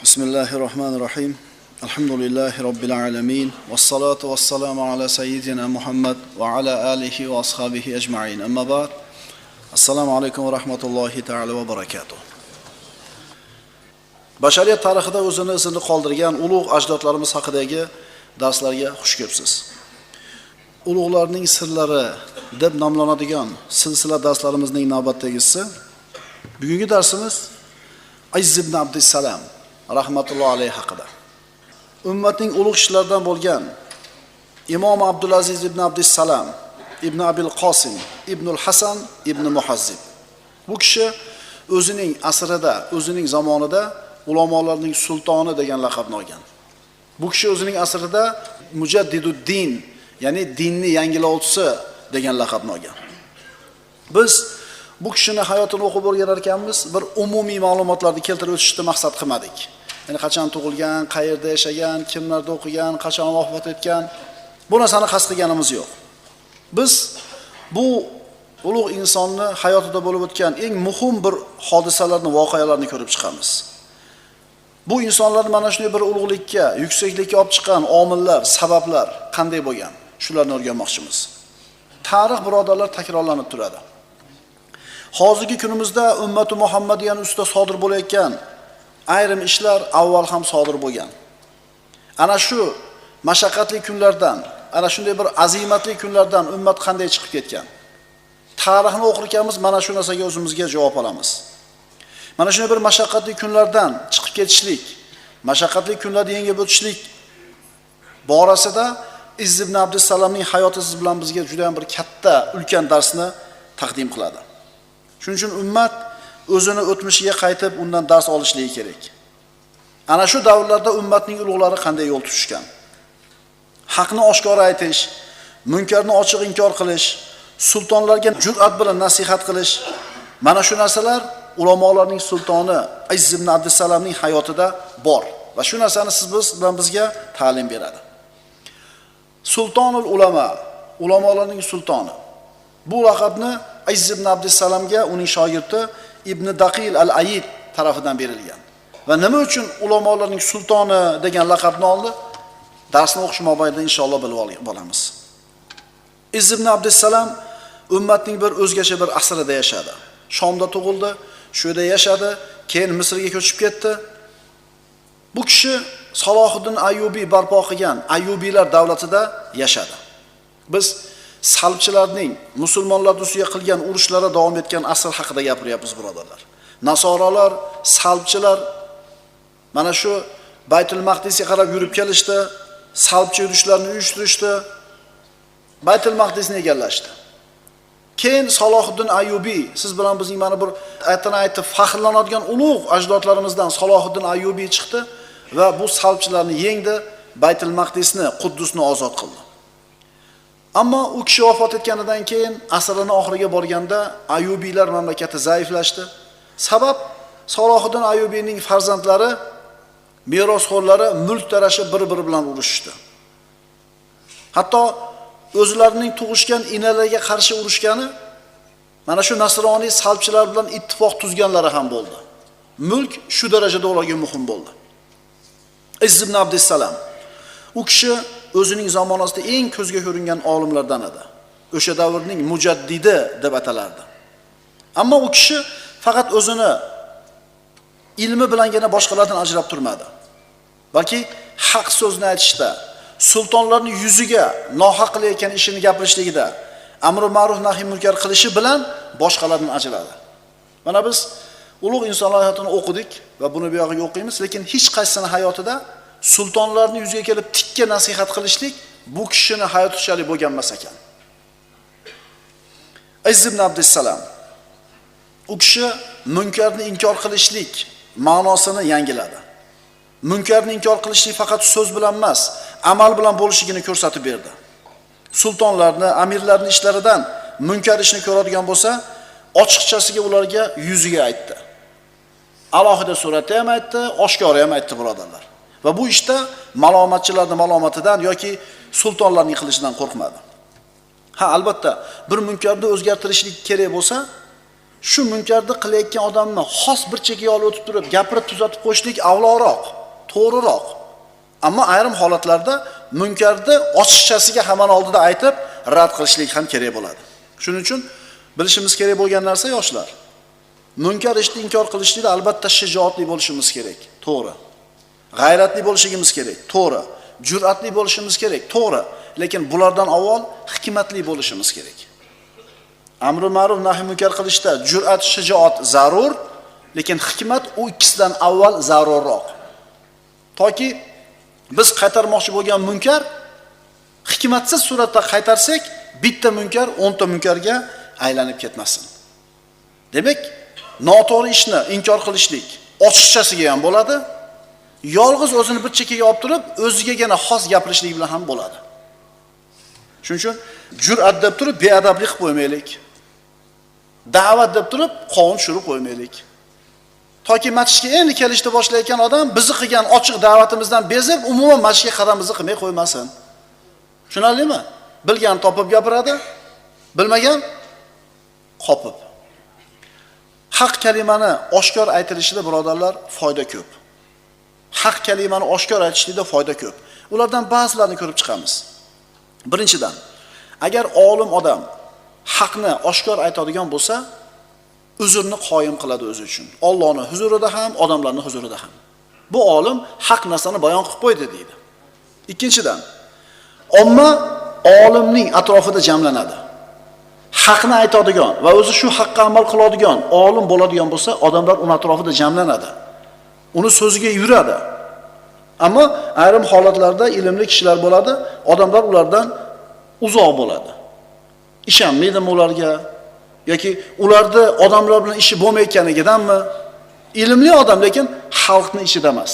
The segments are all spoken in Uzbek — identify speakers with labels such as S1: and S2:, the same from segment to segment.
S1: Bismillahir Rohmanir Rohim. Alhamdulillahi robbil alamin. Vassalatu vassalamu ala sayyidina Muhammad va ala alihi va ashabihi ajma'in. Amma ba'd. Assalomu alaykum va rahmatullohi ta'ala va barakatuh. Bashariyat tarixida o'zini izini qoldirgan ulug' ajdodlarimiz haqidagi darslarga xush kelibsiz. Ulug'larning sirlari deb nomlanadigan silsila darslarimizning navbatdagisi. Bugungi darsimiz Izz ibn Abdussalam rahmatullohi alayhi haqida. Ummatning ulug' kishilaridan bo'lgan Imom Abdulaziz ibn Abdussalam ibn Abil Qosim ibn al-Hasan ibn Muhazzib. Bu kishi o'zining asrida, o'zining zamonida ulamolarning sultoni degan laqabni olgan. Bu kishi o'zining asrida Mujaddiduddin, ya'ni dinni yangilovchisi degan laqabni olgan. Biz bu kishini hayotini o'qib o'rganar ekanmiz, bir umumiy ma'lumotlarni keltirib o'tishni maqsad qilmadik. Ya'ni qachon tug'ilgan, qayerda yashagan, kimlarda o'qigan, qachon vafot etgan, bu narsani qasd qilganimiz yo'q. Biz bu ulug' insonni hayotida bo'lib o'tgan eng muhim bir hodisalarni, voqealarni ko'rib chiqamiz. Bu insonlarni mana shunday bir ulug'likka, yuksaklikka olib chiqqan omillar, sabablar qanday bo'lgan? Shularni o'rganmoqchimiz. Tarix birodarlar takrorlanib turadi. Hozirgi kunimizda ummati Muhammadiyaning ustida sodir bo'layotgan ayrim ishlar avval ham sodir bo'lgan. Ana shu mashaqqatli kunlardan, ana shunday bir azimatli kunlardan ummat qanday chiqib ketgan? Tarixni o'qir ekanmiz, mana shu narsaga o'zimizga javob olamiz. Mana shunday bir mashaqqatli kunlardan chiqib ketishlik, mashaqqatli kunlarni yengib o'tishlik borasida Izz ibn Abdussalamning hayoti siz bilan bizga juda ham bir katta, ulkan darsni taqdim qiladi. Shuning uchun ummat o'zini o'tmishiga qaytib undan dars olishligi kerak. Ana shu davrlarda ummatning ulug'lari qanday yo'l tutishgan? Haqni oshkora aytish, munkarni ochiq inkor qilish, sultonlarga jur'at bilan nasihat qilish, mana shu narsalar ulamolarning sultoni Izz ibn Abdussalamning hayotida bor va shu narsani siz biz bilan bizga ta'lim beradi. Sultonul ulama, ulamolarning sultoni. Bu laqabni Izz ibn Abdussalamga uning shogirdi Ibn Daqil al-Ayid tarafidan berilgan. Va nima uchun ulamolarning sultoni degan laqabni oldi? Darsni o'qish mobaynida inshaalloh bilib olamiz. Izz ibn Abdussalam ummatning bir o'zgacha bir asrida yashadi. Shomda tug'ildi, shu yerda yashadi, keyin Misrga ko'chib ketdi. Bu kishi Salohiddin Ayyubiy barpo qilgan Ayyubiylar davlatida yashadi. Biz salbchilarning musulmonlar ustiga qilgan urushlari davom etgan asr haqida gapiryapmiz birodarlar. Nasoralar, salbchilar mana shu Baytul Maqdisga qarab yurib kelishdi, salbchi yurishlarni uyushtirishdi, Baytul Maqdisni egallashdi. Keyin Salohiddin Ayyubiy, siz bilan bizning mana bir aytini aytib faxrlanadigan ulug' ajdodlarimizdan Salohiddin Ayyubiy chiqdi va bu salbchilarni yengdi, Baytul Maqdisni, Quddusni ozod qildi. Ammo u kishi vafot etganidan keyin asrning oxiriga borganda Ayyubiylar mamlakati zaiflashdi. Sabab Salohiddin Ayyubiyning farzandlari, merosxo'rlari mulk tarashib bir-biri bilan urushishdi. Hatto o'zlarining tug'ishgan inalariga qarshi urushgani mana shu nasroniy salbchilar bilan ittifoq tuzganlari ham bo'ldi. Mulk shu darajada ularga muhim bo'ldi. Izz ibn Abdussalam u kishi o'zining zamonasida eng ko'zga ko'ringan olimlardan edi. O'sha davrning mujaddidi deb atalardi. Ammo u kishi faqat o'zini ilmi bilangina boshqalardan ajrab turmadi. Balki haq so'zni aytishda, sultonlarning yuziga nohaq qilayotgan ishini gapirishligida, amri ma'ruf nahiy munkar qilishi bilan boshqalardan ajraladi. Mana biz ulug' insonlar hayotini o'qidik va buni bu yog'iga o'qiymiz, lekin hech qaysini hayotida sultonlarning yuziga kelib tikka nasihat qilishlik bu kishini hayotichalik bo'lgan emas ekan. Izz ibn Abdussalam u kishi munkarni inkor qilishlik ma'nosini yangiladi. Munkarni inkor qilishlik faqat so'z bilan emas, amal bilan bo'lishligini ko'rsatib berdi. Sultonlarni, amirlarning ishlaridan munkar ishni ko'radigan bo'lsa, ochiqchasiga ularga yuziga aytdi. Alohida suratda ham aytdi, oshkora ham aytdi birodarlar. Va bu ishda malomatchilarning malomatidan yoki sultonlarning qilishidan qo'rqmadi. Ha, albatta, bir munkarni o'zgartirishlik kerak bo'lsa, Shu munkarni qilayotgan odamni xos bir chekkaga olib o'tib turib, gapirib tuzatib qo'yishlik avloroq, to'g'riroq. Ammo ayrim holatlarda munkarni ochiqchasiga hamon oldida aytib, rad qilishlik ham kerak bo'ladi. Shuning uchun bilishimiz kerak bo'lgan narsa yoshlar. Munkar ishni inkor qilishlikda albatta shijoatli bo'lishimiz kerak, to'g'ri. G'ayratli bo'lishimiz kerak, to'g'ri. Jur'atli bo'lishimiz kerak, to'g'ri. Lekin bulardan avval hikmatli bo'lishimiz kerak. Amri ma'ruf nahiy munkar qilishda jur'at, shijoat zarur, lekin hikmat u ikkisidan avval zarurroq. Toki biz qaytarmoqchi bo'lgan munkar hikmatsiz suratda qaytarsak, bitta munkar 10 ta munkarga aylanib ketmasin. Demak, noto'g'ri ishni inkor qilishlik ochiqchasiga ham bo'ladi, yolg'iz o'zini bir chekkaga olib turib, o'zigagina xos gapirishlik bilan ham bo'ladi. Shuning uchun jur'at deb turib beadablik qilib qo'ymaylik. Da'vat deb turib qovun tushirib qo'ymaylik. Toki masjidga endi kelishni boshlayotgan odam bizni qilgan ochiq da'vatimizdan bezib, umuman masjidga qadamimizni qilmay qo'ymasin. Tushunarlimi? Bilgan topib gapiradi, bilmagan qopib. Haq kalimani oshkor aytilishida birodarlar foyda ko'p. Haq kalimani oshkor aytishlikda foyda ko'p. Ulardan ba'zilarini ko'rib chiqamiz. Birinchidan, agar olim odam haqni oshkor aytadigan bo'lsa, uzrni qoyim qiladi o'zi uchun. Allohning huzurida ham, odamlarning huzurida ham. Bu olim haq narsani bayon qilib qo'ydi deydi. Ikkinchidan, omma olimning atrofida jamlanadi. Haqni aytadigan va o'zi shu haqqa amal qiladigan olim bo'ladigan bo'lsa, odamlar uning atrofida jamlanadi. Uni so'ziga yuradi. Ammo ayrim holatlarda ilmli kishilar bo'ladi, odamlar ulardan uzoq bo'ladi. Ishonmaydimi ularga yoki ularda odamlar bilan ishi bo'lmayotganligidanmi? Ilmli odam lekin xalqning ichida emas.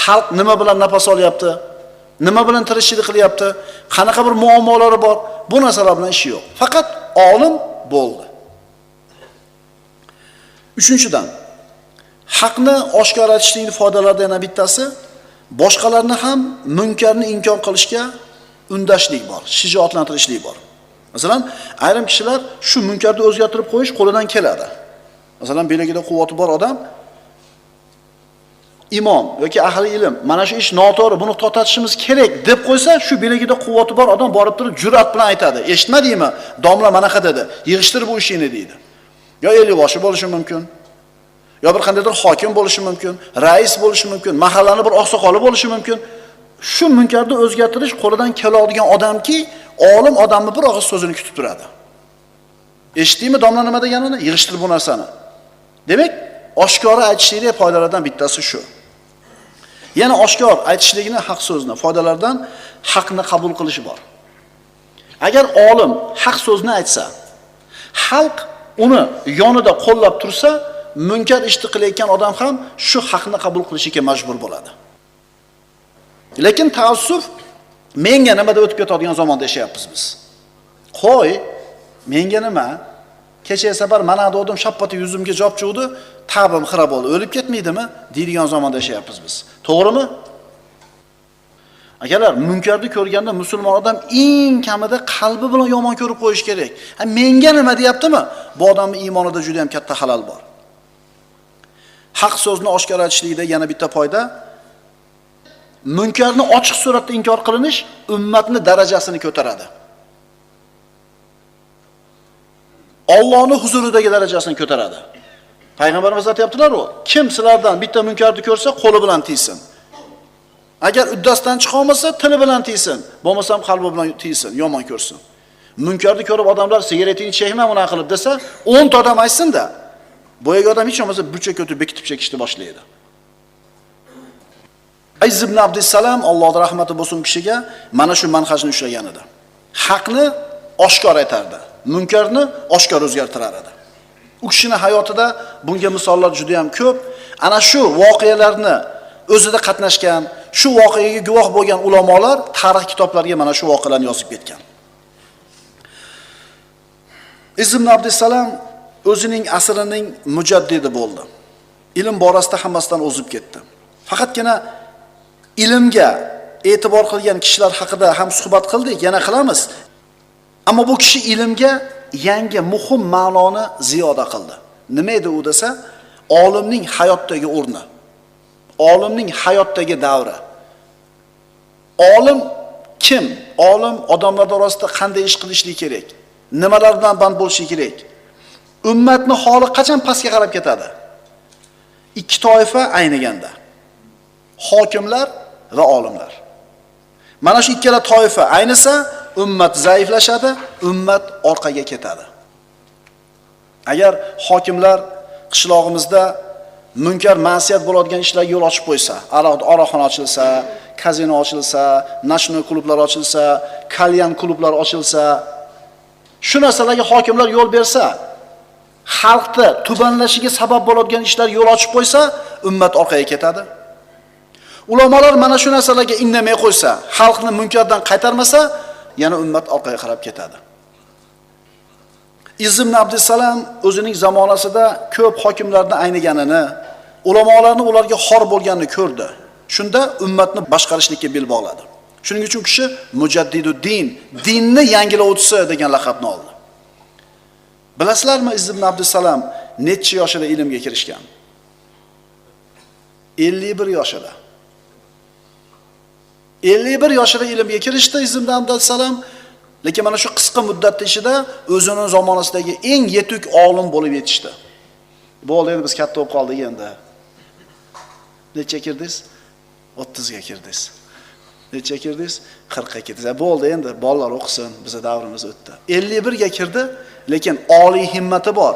S1: Xalq nima bilan nafas olyapti? Nima bilan tirikchilik qilyapti? Qanaqa bir muammolari bor? Bu narsalar bilan ishi yo'q. Faqat olim bo'ldi. Uchinchidan, haqni oshkor etishlikning foydalaridan yana bittasi, boshqalarni ham munkarni inkor qilishga undashlik bor, shijoatlantirishlik bor. Masalan, ayrim kishilar shu munkarni o'zgartirib qo'yish qo'lidan keladi. Masalan, beligida quvvati bor odam imom yoki ahli ilm mana shu ish noto'g'ri, buni to'xtatishimiz kerak deb qo'ysa, shu beligida quvvati bor odam borib turib jur'at bilan aytadi. Eshitmadingmi? Domla manaqa dedi. Yig'ishtir bu ishingni deydi. Yo ellikboshi bo'lishi mumkin, yo bir qandaydir hokim bo'lishi mumkin, rais bo'lishi mumkin, mahallani bir oqsoqoli bo'lishi mumkin. Shu munkarni o'zgartirish qo'lidan keladigan odamki, olim odamni bir og'iz so'zini kutib turadi. Eshitdingmi domla nima deganini? Yig'ishtir bu narsani. Demak, oshkora aytishlikning foydalaridan bittasi shu. Yana oshkor aytishlikni, haq so'zni foydalaridan haqni qabul qilishi bor. Agar olim haq so'zni aytsa, xalq uni yonida qo'llab tursa, munkar ishni qilayotgan odam ham shu haqni qabul qilishiga majbur bo'ladi. Lekin taassuf, menga nima deb o'tib ketadigan zamonda yashayapmiz biz. Qo'y, menga nima? Kecha safar mana dedim, shappati yuzimga jop chug'di, ta'bim xira bo'ldi, o'lib ketmaydimi deydigan zamonda yashayapmiz biz. To'g'rimi? Akalar, munkarni ko'rganda musulmon odam eng kamida qalbi bilan yomon ko'rib qo'yish kerak. Ha, menga nima deyaptimi? Bu odamning iymonida juda ham katta xalal bor. Haq so'zni oshkor etishlikda yana bitta foyda, munkarni ochiq suratda inkor qilinish ummatni darajasini ko'taradi. Allohning huzuridagi darajasini ko'taradi. Payg'ambarimiz aytayaptilar-ku, kim sizlardan bitta munkarni ko'rsa, qo'li bilan tiysin. Agar uddasidan chiqa olmasa, tili bilan tiysin, bo'lmasam qalbi bilan tiysin, yomon ko'rsin. Munkarni ko'rib odamlar sigaretingni chekma bunaqa qilib desa, 10 ta odam aytsin-da, boyagi odam hech bo'lmasa bucha ko'tib bekitib chekishni boshlaydi. Ayz ibn Abdussalom, Allohning rahmati bo'lsin kishiga, mana shu manhajni ushlagan edi. Haqni oshkor aytardi, munkarni oshkor o'zgartirar edi. U kishining hayotida bunga misollar juda ham ko'p. Ana shu voqealarni o'zida qatnashgan, shu voqeaga guvoh bo'lgan ulamolar tarix kitoblariga mana shu voqealarni yozib ketgan. Izz ibn Abdussalom o'zining asrining mujaddidi bo'ldi. Ilm borasida hammasidan o'zib ketdi. Faqatgina ilmga e'tibor qilgan kishilar haqida ham suhbat qildik, yana qilamiz. Ammo bu kishi ilmga yangi muhim ma'noni ziyoda qildi. Nima edi u desa, olimning hayotdagi o'rni, olimning hayotdagi davri. Olim kim? Olim odamlar orasida qanday ish qilishlik kerak? Nimalar bilan band bo'lishi kerak? Ummatni holi qachon pastga qarab ketadi? Ikki toifa ayniganda. Hokimlar va olimlar. Mana shu ikkala toifa aynisa, ummat zaiflashadi, ummat orqaga ketadi. Agar hokimlar qishlog'imizda munkar ma'siyat bo'ladigan ishlarga yo'l ochib qo'ysa, aroqxona ochilsa, kazino ochilsa, nashno klublar ochilsa, kalyan klublar ochilsa, shu narsalarga hokimlar yo'l bersa, xalqni tubanlashiga sabab bo'ladigan ishlar yo'l ochib qo'ysa, ummat orqaga ketadi. Ulamolar mana shu narsalarga indamay qo'ysa, xalqni munkardan qaytarmasa, yana ummat orqaga qarab ketadi. Izz ibn Abdussalam o'zining zamonasida ko'p hokimlarni ayniganini, ulamolarni ularga xor bo'lganini ko'rdi. Shunda ummatni boshqarishlikka bel bog'ladi. Shuning uchun kishi Mujaddiduddin, dinni yangilovchisi degan laqabni oldi. Bilasizlarmi, Izz ibn Abdussalam necha yoshida ilmga kirishgan? 51 yoshida. 51 yoshida ilmga kirishdi Izz ibn Abdussalam, lekin mana shu qisqa muddatda ichida o'zining zamonasidagi eng yetuk olim bo'lib yetishdi. Bo'ldi, endi biz katta bo'lib qoldik endi. Necha kirdingiz? 30 ga kirdingiz. Necha kirdingiz? 40 ga kirdingiz. Bo'ldi endi, bolalar o'qisin, biza davrimiz o'tdi. 51 ga kirdi, lekin oliy himmati bor,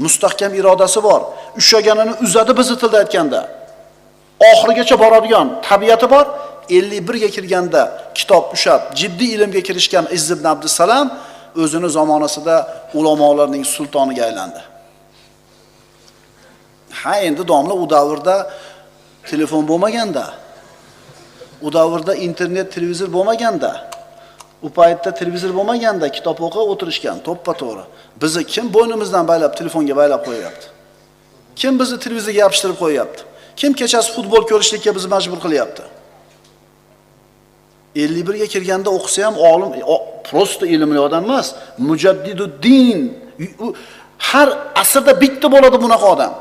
S1: mustahkam irodasi bor. Ushlaganini uzadi bizni tilda aytganda. Oxirigacha boradigan tabiati bor. 51 ga kirganda kitob ushlab, jiddiy ilmga kirishgan Izz ibn Abdussalam o'zini zamonasida ulamolarning sultoniga aylandi. Ha, endi domla u davrda telefon bo'lmaganda, u davrda internet, televizor bo'lmaganda, u paytda televizor bo'lmaganda kitob o'qib o'tirishgan, to'ppa-to'g'ri. Bizni kim bo'ynimizdan baylab telefonga baylab qo'yapti? Kim bizni televizorga yopishtirib qo'yapti? Kim kechasi futbol ko'rishlikka bizni majbur qilyapti? 51 ga kirganda o'qisa ham olim, prosta ilmli odam emas, Mujaddiduddin. Har asrda bitta bo'ladi bunaqa odam.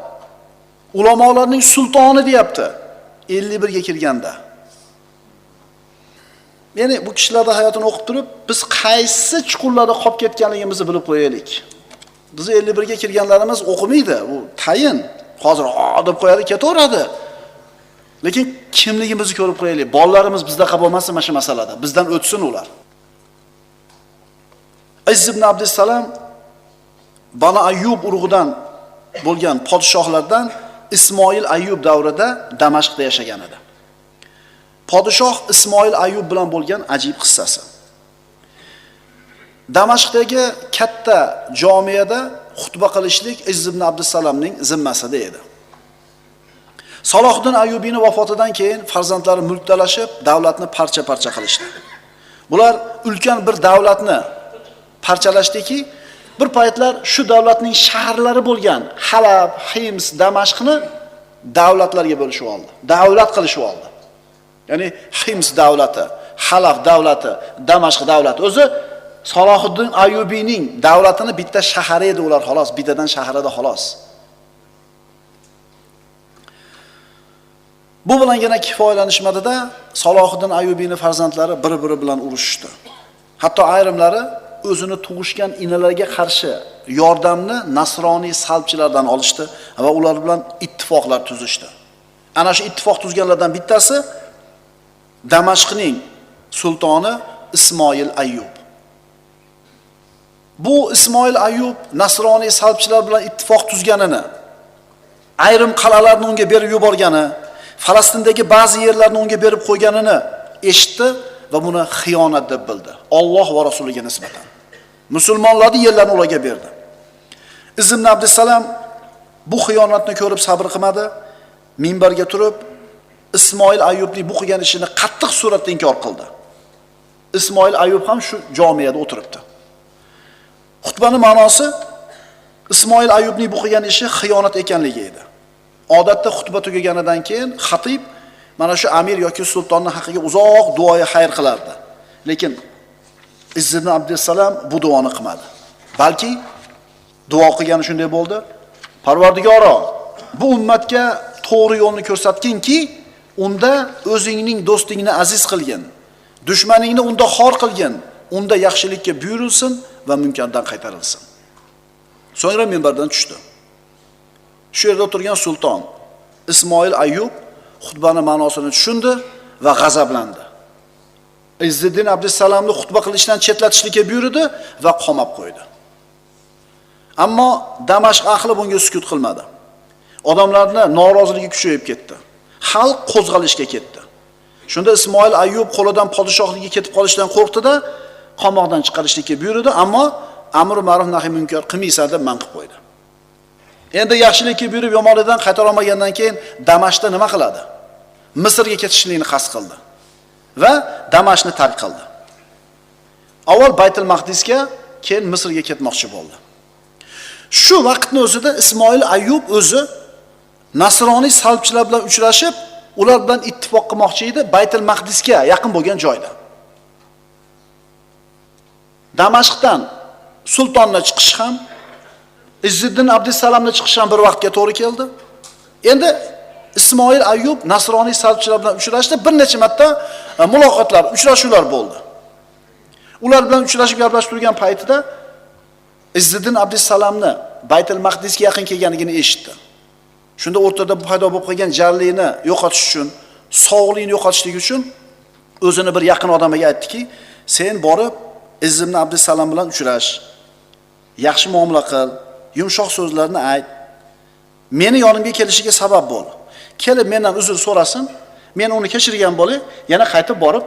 S1: Ulamolarning sultoni deyapti 51 ga kirganda. Ya'ni bu kishilarning hayotini o'qib turib, biz qaysi chuqurlarda qolib ketganligimizni bilib qo'yaylik. Biz 51 ga kirganlarimiz o'qimaydi, u tayin. Hozir deb qo'yadi, ketaveradi. Lekin kimligimizni ko'rib qo'yaylik. Bolalarimiz bizdaqa bo'lmasin mana shu masalada. Bizdan o'tsin ular. Izz ibn Abdussalam Bani Ayyub urug'idan bo'lgan podshohlardan Ismoil Ayyub davrida Damashqda yashagan edi. Podshoh Ismoil Ayyub bilan bo'lgan ajib qissasi. Damashqdagi katta jomiyada xutba qilishlik Izz ibn Abdussalamning zimmasida edi. Salohiddin Ayyubiyning vafotidan keyin farzandlari mulk talashib, davlatni parcha-parcha qilishdi. Bular ulkan bir davlatni parchalashdiki, bir paytlar shu davlatning shaharlari bo'lgan Halab, Hims, Damashqni davlatlarga bo'lishib oldi. Davlat qilishib oldi. Ya'ni Hims davlati, Halab davlati, Damashq davlati. O'zi Salohiddin Ayyubiyning davlatini bitta shahari edi ular xolos, bittadan shaharida xolos. Bu bilangina kifoyalanishmadida Salohiddin Ayyubiyning farzandlari bir-biri bilan urushishdi. Hatto ayrimlari o'zini tug'ishgan inalariga qarshi yordamni nasroniy salbchilardan olishdi va ular bilan ittifoqlar tuzishdi. Ana shu ittifoq tuzganlardan bittasi Damashqning sultoni Ismoil Ayyub. Bu Ismoil Ayyub nasroniy salbchilar bilan ittifoq tuzganini, ayrim qal'alarni unga berib yuborgani, Falastindagi ba'zi yerlarni unga berib qo'yganini eshitdi va buni xiyonat deb bildi. Alloh va rasuliga nisbatan. Musulmonlarning yerlarini ularga berdi. Izz ibn Abdussalam bu xiyonatni ko'rib sabr qilmadi. Minbarga turib Ismoil Ayyubning bu qilgan ishini qattiq suratda inkor qildi. Ismoil Ayyub ham shu jomiyada o'tiribdi. Xutbaning ma'nosi Ismoil Ayyubning bu qilgan ishi xiyonat ekanligi edi. Odatda xutba tugaganidan keyin xatib mana shu amir yoki sultonning haqqiga uzoq duoyi xayr qilardi. Lekin Izz ibn Abdussalam bu duoni qilmadi. Balki duo qilgani shunday bo'ldi: Parvardigoro, bu ummatga to'g'ri yo'lni ko'rsatginki, unda o'zingning do'stingni aziz qilgin, dushmaningni unda xor qilgin, unda yaxshilikka buyurilsin va munkardan qaytarilsin. So'ngra minbardan tushdi. Shu yerda o'tirgan sulton Ismoil Ayyub xutbani ma'nosini tushundi va g'azablandi. Izziddin Abdussalomni xutba qilishdan chetlatishlikka buyurdi va qamab qo'ydi. Ammo Damashq ahli bunga sukut qilmadi. Odamlarning noroziligi kuchayib ketdi. Xalq qo'zg'alishga ketdi. Shunda Ismoil Ayyub qo'lidan podshohligi ketib qolishidan qo'rqdi-da, qamoqdan chiqarishlikka buyurdi, ammo amr ma'ruf nahiy munkar qilmaysan deb man qilib qo'ydi. Endi yaxshilikka buyurib yomonlikdan qaytara olmagandan keyin Damashqda nima qiladi? Misrga ketishlikni qasd qildi va Damashqni tark qildi. Avval Baytul Maqdisga, keyin Misrga ketmoqchi bo'ldi. Shu vaqtning o'zida Ismoil Ayyub o'zi nasroniy salbchilar bilan uchrashib, ular bilan ittifoq qilmoqchi edi Baytul Maqdisga yaqin bo'lgan joyda. Damashqdan sultonni chiqishi ham, Izziddin Abdussalomni chiqishi ham bir vaqtga to'g'ri keldi. Endi Ismoil Ayyub nasroniy salbchilar bilan uchrashdi, bir necha marta muloqotlar, uchrashuvlar bo'ldi. Ular bilan uchrashib gaplashib turgan paytida Izziddin Abdussalomni Baytul Maqdisga yaqin kelganligini eshitdi. Shunda o'rtada paydo bo'lib qolgan jarlikni yo'qotish uchun, sog'lig'ini yo'qotishlik uchun o'zini bir yaqin odamiga aytdiki, sen borib Izziddin Abdussalom bilan uchrash, yaxshi muomala qil, yumshoq so'zlarni ayt, meni yonimga kelishiga sabab bo'l. Kelib mendan uzr so'rasin, men uni kechirgan bo'lay, yana qaytib borib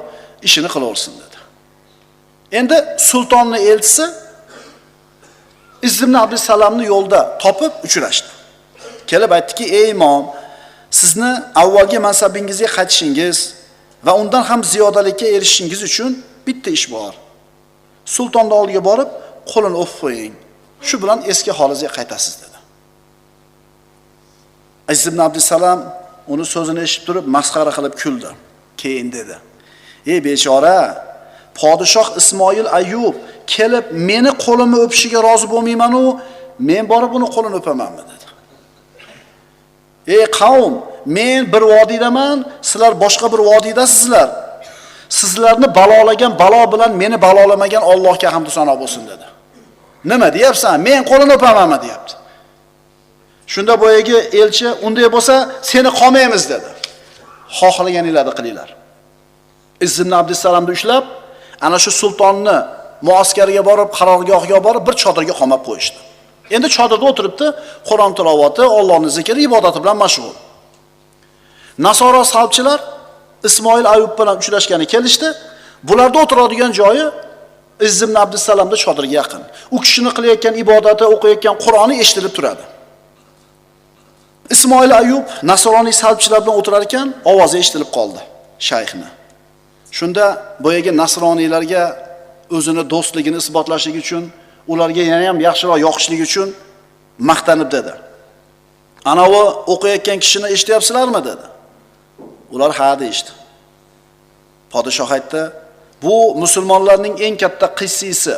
S1: ishini qilaversin dedi. Endi sultonni elchisi Izziddin Abdussalomni yo'lda topib uchrashdi. Kelib aytdiki, ey imom, sizni avvalgi mansabingizga qaytishingiz va undan ham ziyodalikka erishishingiz uchun bitta ish bor. Sultonning oldiga borib, qo'lini o'pib qo'ying. Shu bilan eski holingizga qaytasiz dedi. Izziddin Abdussalom uni so'zini eshitib turib masxara qilib kuldi. Keyin dedi: "Ey bechora, podshoh Ismoil Ayyub kelib meni qo'limni o'pishiga rozi bo'lmayman-u, men borib uni qo'lini o'pamanmi?" dedi. Ey qavm, men bir vodiydaman, sizlar boshqa bir vodiydasizlar. Sizlarni balolagan balo bilan meni balolamagan Allohga hamd sano bo'lsin dedi. Nima deyapsan? Men qo'lini o'pamanmi deyapti. Shunda boyagi elchi, unday bo'lsa seni qolmaymiz dedi. Xohlaganinglarni qilinglar. Izziddin Abdussalomni ushlab, ana shu sultonni muaskariga borib, qarorgohiga borib, bir chodirga qamab qo'yishdi. Endi chodirda o'tiribdi, Qur'on tilovati, Allohning zikri, ibodati bilan mashg'ul. Nasoro salbchilar Ismoil Ayyub bilan uchrashgani kelishdi. Bularda o'tiradigan joyi Izziddin Abdussalomda chodirga yaqin. U kishini qilayotgan ibodati, o'qiyotgan Qur'oni eshitilib turadi. Ismoil Ayyub nasroniy salbchilar bilan o'tirar ekan, ovozi eshitilib qoldi shayxni. Shunda boyagi nasroniylarga o'zini do'stligini isbotlashlik uchun, ularga yana ham yaxshiroq yoqishlik uchun maqtanib dedi. Anavi o'qiyotgan kishini eshityapsizlarmi dedi. Ular ha deyishdi. Podshoh aytdi, bu musulmonlarning eng katta qissisi.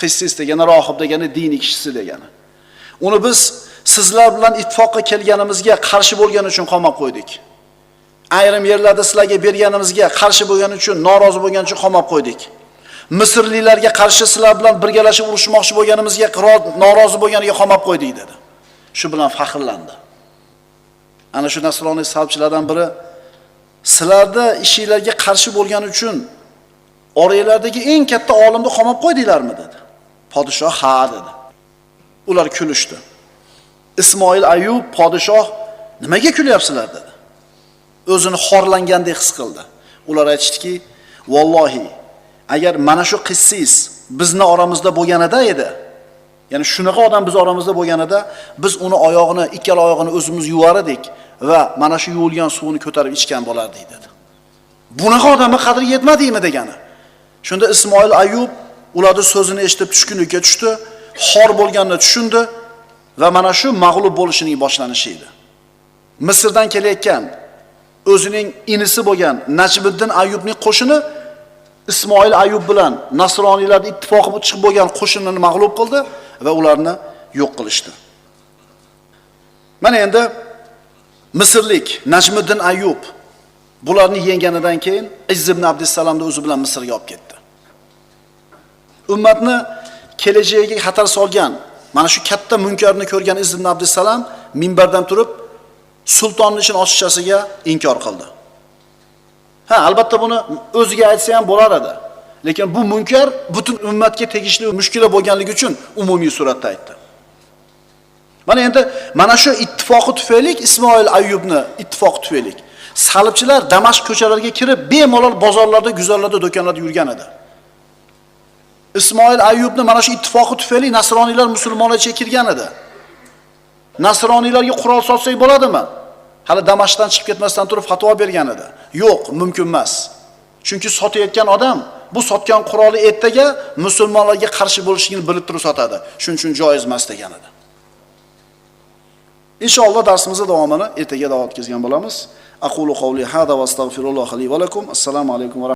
S1: Qissis degani rohib degani, diniy kishisi degani. Uni biz sizlar bilan ittifoqqa kelganimizga qarshi bo'lgani uchun qamab qo'ydik. Ayrim yerlarda sizlarga berganimizga qarshi bo'lgani uchun, norozi bo'lgani uchun qamab qo'ydik. Misrliklarga qarshi sizlar bilan birgalashib urushmoqchi bo'lganimizga norozi bo'lganiga qamab qo'ydik dedi. Shu bilan faxrlandi. Ana shu nasroniy salbchilardan biri sizlarda ishinglarga qarshi bo'lgani uchun oranglardagi eng katta olimni qamab qo'ydinglarmi dedi. Podshoh ha dedi. Ular kulishdi. Ismoil Ayyub podshoh nimaga kulyapsizlar dedi. O'zini xorlangandek his qildi. Ular aytishdiki, vallohi agar mana shu qissis bizni oramizda bo'lganida edi, ya'ni shunaqa odam biz oramizda bo'lganida biz uni oyog'ini, ikkala oyog'ini o'zimiz yuvar edik va mana shu yuvilgan suvni ko'tarib ichgan bo'lardik dedi. Bunaqa odamning qadriga yetmadingmi degani. Shunda Ismoil Ayyub ularning so'zini eshitib tushkunlikka tushdi, xor bo'lganini tushundi va mana shu mag'lub bo'lishining boshlanishi edi. Misrdan kelayotgan o'zining inisi bo'lgan Najmiddin Ayyubning qo'shini Ismoil Ayyub bilan nasroniylarning ittifoqi chiqib bo'lgan qo'shinini mag'lub qildi va ularni yo'q qilishdi. Mana endi Misrlik Najmiddin Ayyub bularni yenganidan keyin Izz ibn Abdussalomni o'zi bilan Misrga olib ketdi. Ummatni kelajagiga xatar solgan mana shu katta munkarni ko'rgan Izz ibn Abdussalom minbardan turib sultonning ishini ochiqchasiga inkor qildi. Ha, albatta buni o'ziga aytsa ham bo'lar edi. Lekin bu munkar butun ummatga tegishli mushkula bo'lganligi uchun umumiy suratda aytdi. Mana endi mana shu ittifoqi tufayli, Ismoil Ayyubni ittifoqi tufayli salibchilar Damashq ko'chalariga kirib bemalol bozorlarda, guzarlarda, do'konlarda yurgan edi. Ismoil Ayyubni mana shu ittifoqi tufayli nasroniylar musulmonlar ichiga kirgan edi. Nasroniylarga qurol sotsak bo'ladimi? Hali Damashqdan chiqib ketmasdan turib fatvo bergan edi. Yo'q, mumkin emas. Chunki sotayotgan odam bu sotgan quroli ertaga musulmonlarga qarshi bo'lishini bilib turib sotadi. Shuning uchun joiz emas degan edi. Inshaalloh darsimizning davomini ertaga davom etkazgan bo'lamiz. Aqulu qawli hada va astagfirulloh li va lakum. Assalomu alaykum va